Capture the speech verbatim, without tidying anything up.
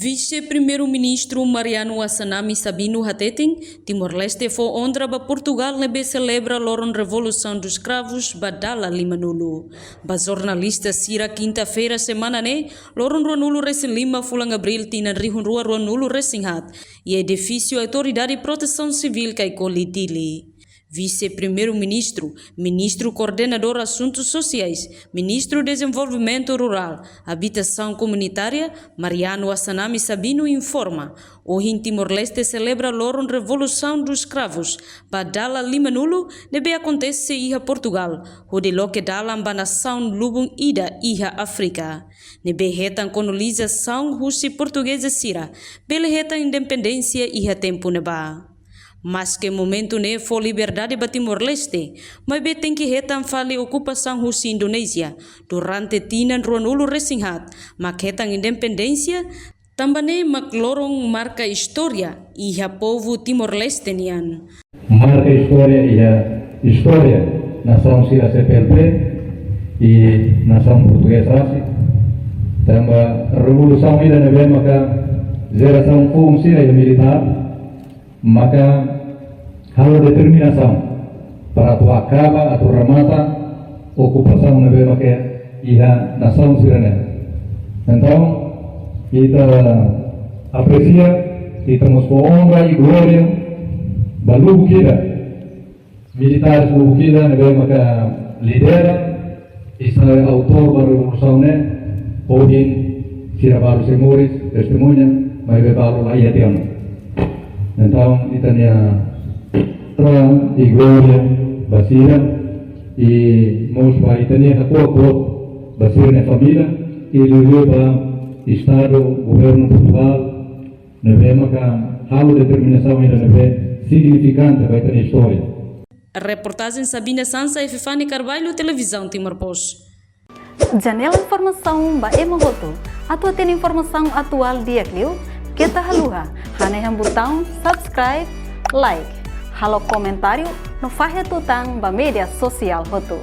Vise-Primeiru-Ministru Mariano Assanami Sabino hateten, Timor-Leste fó onra ba Portugal ne'ebé selebra loron Revolução dos Cravos ba dala limanulu. Ba jornalista sira, kinta-feira semana ne'e, loron ruanulu-resin-lima fulan Abríl tinan rihun rua ruanulu-resin-haat, iha edifísiu Autoridade Protesaun Sivíl Caicoli, Dili. Vise-Primeiru-Ministru, Ministru Koordenadór Asuntus Sosiais, Ministru Dezenvolvimentu Rurál, Abitasaun Komunitária, Mariano Assanami Sabino informa, ohin Timor-Leste selebra loron Revolução dos Cravos ba dala limanulu ne'ebé akontese iha Portugal, hodi loke dalan ba nasaun lubun ida iha Áfrika, ne'ebé hetan kolonizasaun husi portugeza sira, bele hetan independénsia iha tempu ne'ebá. Maske momentu ne'e fó liberdade ba Timor-Leste, maibé tenke hetan fali okupasaun husi Indonézia durante tinan ruanulu-resin-haat, mak hetan independénsia, tanba ne'e mak loron marka istória iha povu Timor-Leste nian. Marka istória iha istória nasaun sira C P L P i nasaun portugeza rasik. Tanba revolusaun ida ne'ebé maka jerasaun foun sira iha militár, maka halo determinasaun para atu akaba, atu remata okupasaun ne'ebé maka iha nasaun sira-ne'e. Entaun, ita apresia, ita mós fó onra i glória ba lubuk ida, militárius lubuk ida ne'ebé maka lidera i sai autór ba revolusaun ne'e, ohin sira balu sei moris, testemuña, maibé balu la iha tiha ona. Entaun, ita-nia onra i glória ba sira, i mós ba ita-nia hakuak boot ba sira-nia família, i liuliu ba Estadu, Governu Portugal, ne'ebé maka halo determinasaun ida ne'ebé signifikante ba ita-nia istória. Reportajen Sabina Sansa, Epifania Carvalho, Televizaun Timor Post. Janela informasaun ba ema hotu. Atu hatene informasaun atuál di'ak liu, keta haluha hanehan butaun subscribe, like, halo komentáriu no fahe tutan ba média sosiál hotu.